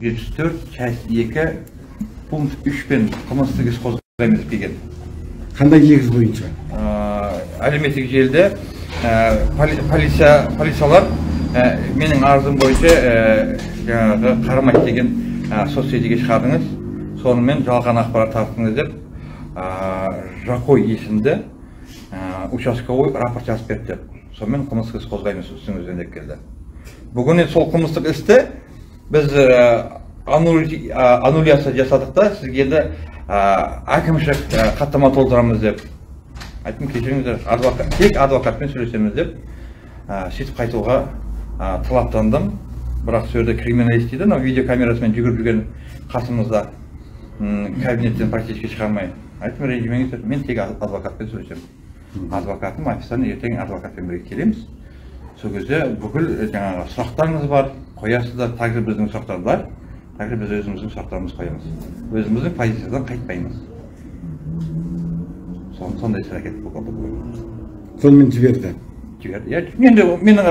74 часть 2 пункт 3 пен қылмыстық іс қозғаймыз деп келген. Қандай негіз бойынша? Әлеуметтік желіде полициялар менің арызым бойынша жаңағы қарамайды деген соцсетіге шығардыңыз, сонымен жалған ақпарат тараттыңыз деп Жақой есімді участковый рапорт жазып берді деп, сонымен қылмыстық іс қозғаймыз үстіңізден деп келді. Бүгін сол қылмыстық істі біз аннуляция жасадық та, сізге енді әкімшілік хаттама толтырамыз деп айттым. Кешіріңіздер, адвокат, тек адвокатпен сөйлесеміз деп сөйтіп қайтуға талаптандым. Бірақ сол жерде криминалист дейді, анау видеокамерасымен жүгіріп жүрген қасымызда, кабинеттен практически шығармай. Айттым, ренжімеңіздер, мен тек адвокатпен сөйлесемін. Адвокатым официально, ертең адвокатпен бірге келеміз. Сол кезде бүкіл жаңағы сұрақтарыңыз бар, қоясыздар, также біздің сұрақтар бар, также біз өзіміздің сұрақтарымызды қоямыз. Өзіміздің позициядан қайтпаймыз. Сондай іс әрекет болды бүгін. Сонымен жіберді. Жіберді. Иә, енді менің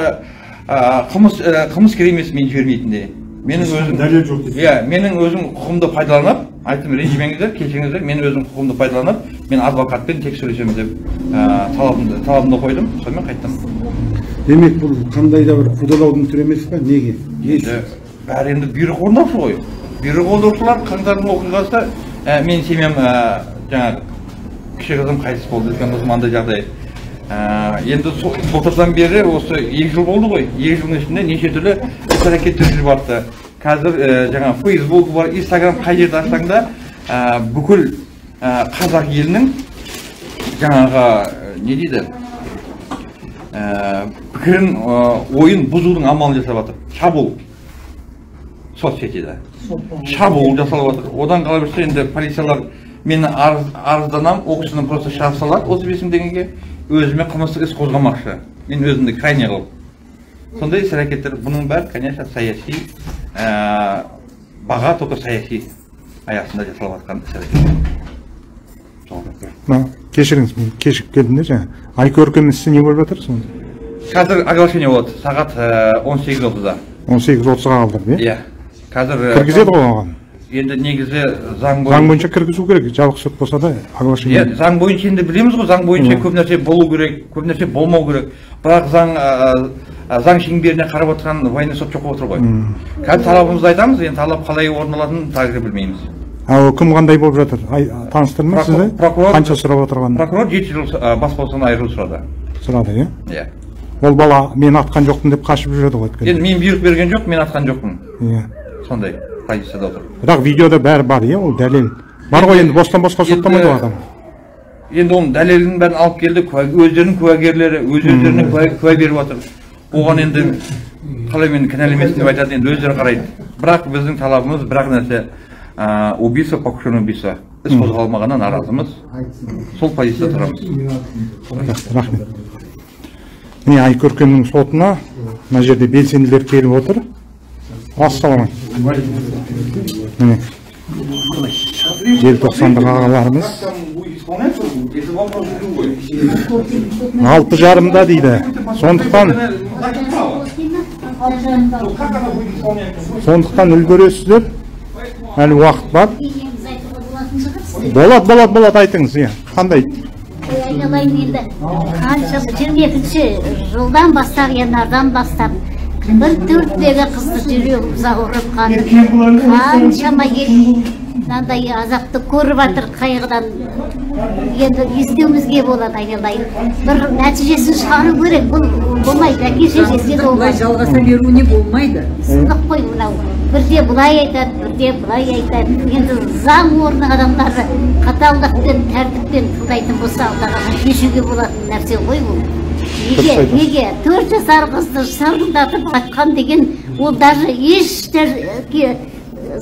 қылмыс керек емес, мен жібермейтіндей. Менің өзім дәлел жоқ дейсіз. Иә, менің өзім құқығымды пайдаланып, айттым, ренжімеңіздер, кешіріңіздер, мен өзім құқығымды пайдаланып, мен адвокатпен тек сөйлесемін деп талабымды қойдым, сонымен қайттым. Демек, бұл қандай да бір қудалаудың түрі емес пе? Неге? Енді бәрі енді бұйрық орындаушы ғой. Бұйрық орындаушылар қаңтардың оқиғасы, менің семьям, жаңағы кіші қызым қайтыс болды, үлкен қызым андай жағдай. Енді былтырдан бері осы 2 жыл болды ғой. 2 жылдың ішінде неше түрлі іс әрекеттер жүріп жатты. Қазір жаңа Facebook бар, Instagram, қай жерде ашсаң да бүкіл қазақ елінің жаңағы не дейді, пікірін, ойын бұзудың амалын жасап жатыр. Шабуыл соцсетиде. Шабуыл жасалып жатыр. Одан қала берсе енді полициялар мені арызданам, ол кісіні просто шығарып салады 35 мың теңгеге, өзіме қылмыстық іс қозғамақшы. Мен өзімді крайне қылып. Сондай іс әрекеттер, бұның бәрі, конечно, саяси баға, только саяси аясында жасалып жатқан іс әрекет. Кешіріңіз, мен кешігіп келдім де жаңа. Айкөркем ісі не болып жатыр сонда? Қазір оглашение болады, сағат 18:30-да. 18:30-ға қалдырды, иә? Иә. Қазір кіргізеді ғой оған. Енді негізі заң бойынша, заң бойынша кіргізу керек, жабық сот болса да оглашение. Иә, заң бойынша енді білеміз ғой, заң бойынша көп нәрсе болу керек, көп нәрсе болмау керек. Бірақ заң шеңберіне қарап отырған военный сот жоқ болып отыр ғой. Қазір талабымызды айтамыз, енді талап қалай орындалатынын тағы білмейміз. А үкім қандай болып жатыр? Таныстырды ма сізді? Қанша сұрап отырғанын? Прокурор 7 жыл бас бостандығынан айыру сұрады. Сұрады, иә? Иә. Ол бала мен атқан жоқпын деп қашып жүреді ғой өйткені. Енді мен бұйрық берген жоқ, мен атқан жоқпын. Иә. Сондай позицияда отыр. Бірақ видеода бәрі бар, иә, ол дәлел. Бар ғой енді, бостан босқа соттамайды ғой адам. Енді оның дәлелінің бәрін алып келді, өздерінің куәгерлері, өз-өздеріне куә беріп жатыр. Оған енді қалай мен кінәлі емеспін деп айтады, енді өздері қарайды. Бірақ біздің талабымыз бір ақ нәрсе, убийство, покушение убийство. Іс қозғалмағаннан наразымыз. Сол позицияда тұрамыз. Рахмет. Міне Айкөркемнің сотына мына жерде белсенділер келіп отыр. Ассалаумағалейкум. Міне желтоқсандық ағаларымыз 6:30-да дейді. Сондықтан үлгересіздер. Әлі уақыт бар. Болады, болады, болады, айтыңыз. Иә, қандай? Айналайын енді. Қанша 22-ші жылдан бастап, январдан бастап бір төрттегі қызды жүрегіміз ауырып, қаншама ел мынандай азапты көріп жатыр қайғыдан. Енді не істеуімізге болады, айналайын? Бір нәтижесін шығару керек. Бұл болмайды, әке шешесіне де Бұлай жалғаса беруіне болмайды. Сұмдық қой мынау. Бірде бұлай айтады, бірде былай айтады. Енді заң орны адамдары қаталдықпен, тәртіппен тыңдайтын болса, алдағы шешуге болатын нәрсе ғой бұл. Неге, неге 4 жасар қызды шырылдатып атқан деген, ол даже еш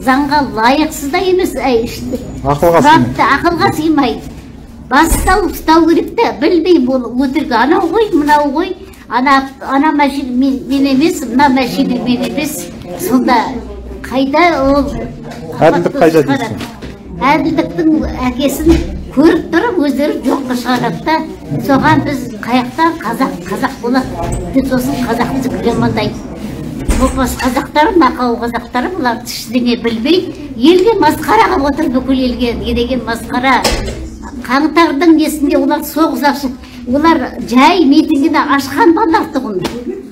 заңға лайықсыз да емес, ақылға сыймайды. Бастау ұстау керек те, білмеймін, ол өтірік анау ғой, мынау ғой, ана машина мен емес, мына машина мен емес. Сонда қайда ол әділдік, қайда дейсің? Әділдіктің әкесін көріп тұрып өздері жоққа шығарады да, соған біз қаяқтан қазақ болады деп, сосын қазақты жамандайды. Топас қазақтар, мақау қазақтар, бұлар ештеңе білмей, елге масқара қылып отыр, бүкіл елге не деген масқара. Қаңтардың несінде олар соғыс ашып, олар жай митингіні ашқан балалар тұғын.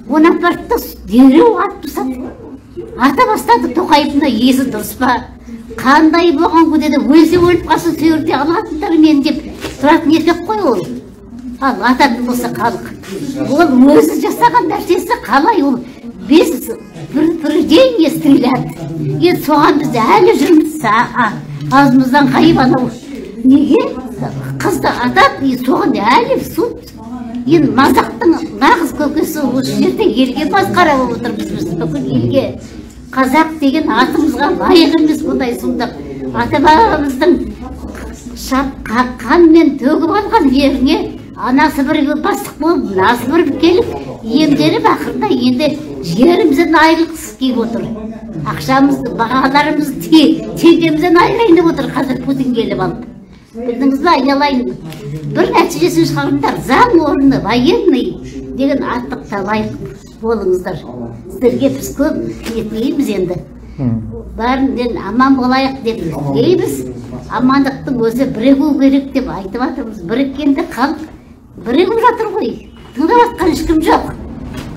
Оны апарды дереу атып тастады. Ата бастады Тоқаевтың есі дұрыс па? Қандай болған күнде де өлсе өліп қалсын, сол жерде алатындар мені деп тұратын еркек қой ол. Ал ататын болса халық. Ол өзі жасаған нәрсесі қалай ол без предупреждения стрелять. Енді соған біз әлі жүрміз, аузымыздан қайып анау. Неге қызды атап, соған әлі суд. Енді мазақтың нағыз көкесі осы жерде елге масқара болып отырмыз біз, бүкіл елге. Қазақ деген атымызға лайық емес бұндай сұмдық. Ата-бабамыздың қанмен төгіп алған жеріне анасы бір бастық болып, мынасы бір келіп, емделіп ақырында енді жерімізден айырылғысы келіп отыр. Ақшамызды, бағаларымызды, теңгемізден айырайын деп отыр қазір Путин келіп алып. Білдіңіз бе, айналайын. Бір нәтижесін шығарыңдар, заң орны, военный деген аттыққа лайық болыңыздар. Сіздерге біз көп тілейміз енді. Бәрінен аман болайық деп тілейміз. Амандықтың өзі бірігу керек деп айтып жатырмыз. Біріккенде халық бірігіп жатыр ғой. Тыңдап жатқан ешкім жоқ.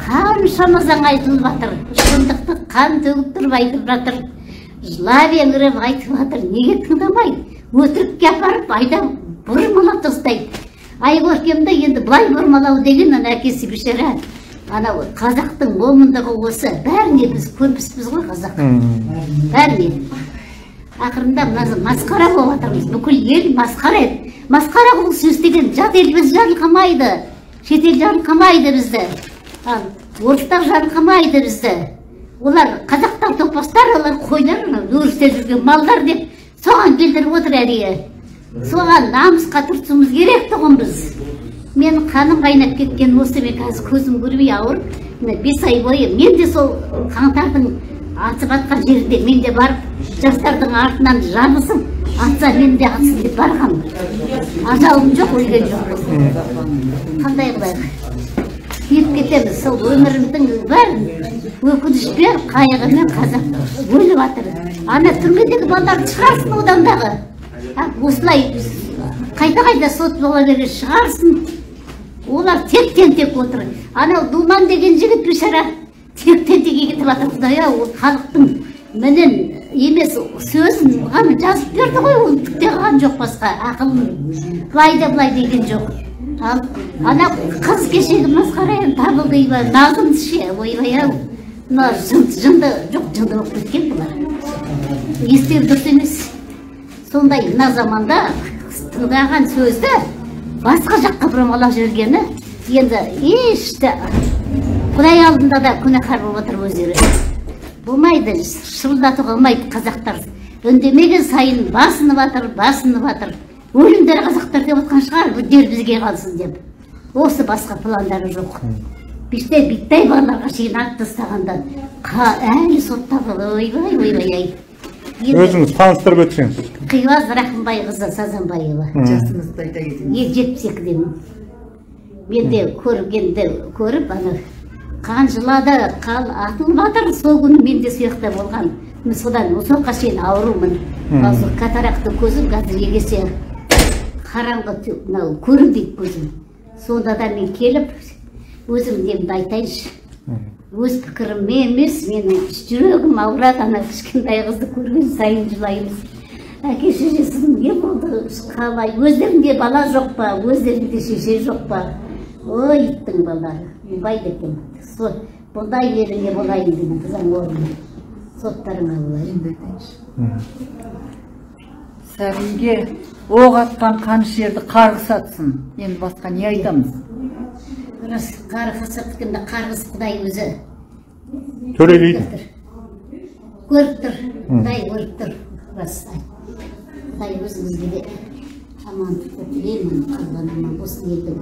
Қаншама заң айтылып жатыр. Шындықты қан төгіп тұрып айтып жатыр. Жылап еңіреп айтып жатыр. Неге тыңдамайды? Өтірікке апарып айда бұрмалап тастайды. Айкөркемді енді былай бұрмалау деген ана әкесі бейшара. Анау қазақтың момындығы осы. Бәріне біз көнбіспіз ғой қазақ. Бәріне. Ақырында мына масқара болып жатырмыз. Бүкіл ел масқара еді. Масқара қылып сөз деген жат ел бізді жарылқамайды. Шетел жарылқамайды бізді. Ал орыстар жарылқамайды бізді. Олар қазақтар топастар, олар қойлар, өрісте жүрген малдар деп соған келтіріп отыр әрине. Соған намысқа тұрсымыз керек тұғын біз. Мен қаным қайнап кеткен осы, мен қазір көзім көрмей ауырып, мына 5 ай бойы мен де сол қаңтардың атып атқан жерінде мен де барып, жастардың артынан жабысып, атса мен де атсын деп барғанмын. Ажалым жоқ, өлген жоқпын. Қандай қылайық? Күйіп кетеміз, сол өміріміздің бәрін өкінішпен, қайғымен қазақ өліп жатыр. Ана түрмедегі балаларды шығарсын одан дағы. Осылай қайта-қайта сот бола берген шығарсын. Олар тек-тентек отыр. Анау Думан деген жігіт бейшара тек-тентек кетіп жатыр. Құдай-ау, ол халықтың мінін емес сөзін ғана жазып берді ғой, ол түк те қылған жоқ басқа, ақылын былай да былай деген жоқ. Ал ана қыз кешегі масқара енді табылды, Назым ше, ойбай-ау, мына жынды, жоқ, жынды болып кеткен бұлар. Естері дұрыс емес. Сондай мына заманда тыңдаған сөзді басқа жаққа бұрмалап жібергені енді еш те Құдай алдында да күнәһар болып отыр өздері. Болмайды, шырылдатуға болмайды қазақтар. Үндемеген сайын басынып жатыр, басынып жатыр. Өлімдер қазақтар деп отқан шығар, бүддер бізге қалсын деп. Осы басқа пландары жоқ. Биште биттай балаларға шейін атып тастағанда әлі соттағы, ойбай, ойбай-ай. Өзіңіз таныстырып өтсеңіз. Қиуаз Рахымбайқызы Сазанбаева. Жасыңызды айта кетіңіз. 72-демін. Мен де көргенді көріп, ана қан жылады, қал атылып жатыр, сол күні мен де сол жақта болған. Мен содан соққа шейін аурумын. Қазір катаракты көзім қазір егесе қараңғы, мынау көрінбейді көзім. Сонда да мен келіп өзім немді айтайыншы. Өз пікіріме емес, менің жүрегім ауырады, ана кішкентай қызды көрген сайын жылаймыз. Әке шешесінің не болды, қалай, өздерінде бала жоқ па, өздерінде шеше жоқ па? Ой, иттің балалары, ұнбайды екен. Бұндай еліңе болайын деген заң орны, соттарыңа болайын. Сәбиге оқ атқан қанішерді қарғыс атсын. Енді басқа не айтамыз? Рас, қарғыс атқанда қарғыс Құдай өзі төлелейді. Көріп тұр, Құдай көріп тұр. Рас, Құдай өзіңізге де амандықты тілеймін, қалған аман болсын елдің.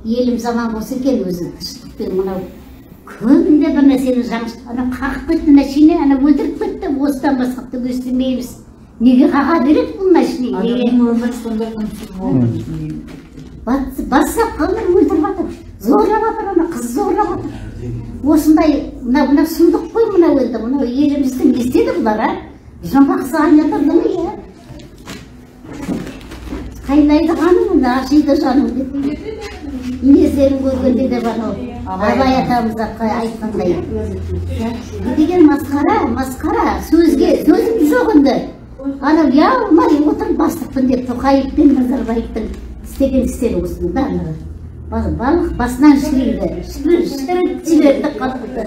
Еліміз аман болсын екен өзі. Тыныштықпен мынау күнде бір нәрсені жаң, ана қағып кетті машина, ана өлтіріп кетті, осыдан басқа түк естімейміз. Неге қаға береді бұл машина? Адамның өмірі сондай құнсыз болды біздің елде. Бассақ қылып өлтіріп жатыр, зорлап жатыр, ана қыз зорлап жатыр. Осындай мына сұмдық қой мынау енді, мынау елімізді не істеді бұлар, а? Жұмбақсы айналдырды ма, иә? Қайнайды қаным, ашиды жаным деп. Мінездерін көргенде де анау Абай атамыз айтқандай. Не деген масқара, масқара, сөзге, сөзім жоқ енді. Анау ұялмай отырып бастықпын деп Тоқаев пен Назарбаевтың істеген істері осының барлығы. Балық басынан шіриді, шіріп жіберді халықты.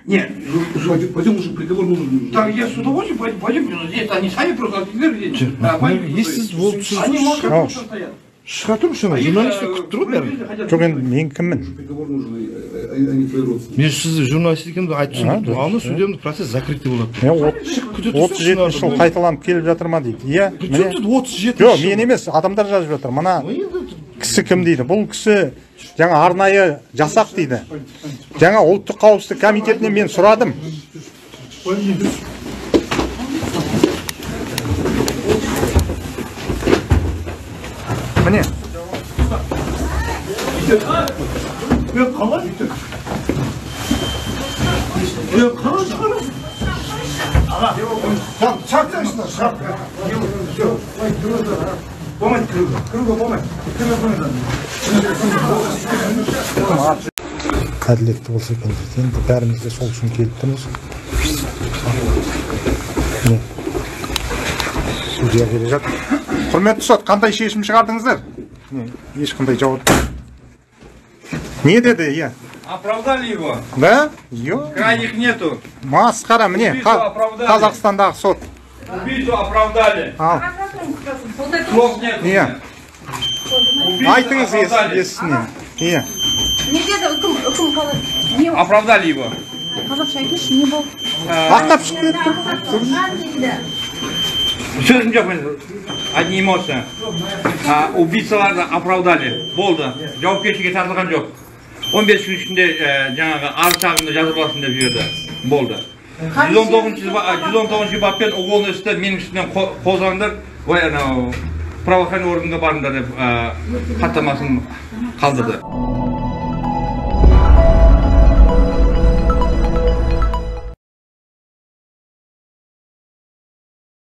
Нет, пойдем уже, приговор нужен. Так, я с удовольствием пойдем, здесь они сами просто отвергли. Они молчат, стоят. Шыға тұрыңызшы, ана журналистер күтіп тұр ғой бәрін. Жоқ, енді мен кіммін? Мен сізді журналист екенімді айтып түсіндірдім. Ал судебный процесс закрытый болады. 37 жыл қайталанып келіп жатыр ма дейді. Иә. 37 Жоқ, мен емес, адамдар жазып жатыр. Мына кісі кім дейді? Бұл кісі жаңа арнайы жасақ дейді. Жаңа ұлттық қауіпсіздік комитетінен мен сұрадым. Міне. Әділетті болса екен дейді. Енді бәріміз де сол үшін келіп тұрмыз. Судья келе жатыр. Құрметті сот, қандай шешім шығардыңыздар? Ешқандай жауап. Не деді, иә? Оправдали его. Да? Крайних нету. Масқара, міне, Қазақстандағы сот. Убийцу оправдали. Слов нет. Иә. Айтыңыз есіне. Иә. Не деді, үкім қалай? Оправдали его. Қазақша айтыңызшы, не болды? Ақтап шығып кетті. Сөзім жоқ мен. Одни эмоции. Убийцаларды оправдали. Болды. Жауапкершілікке тартылған жоқ. 15 күн ішінде жаңағы арыз шағымды жазып алсын деп жіберді. Болды. 119 баппен уголовный істі менің үстімнен қозғаңдар, правоохранительный органға барыңдар деп хаттамасын қалдырды.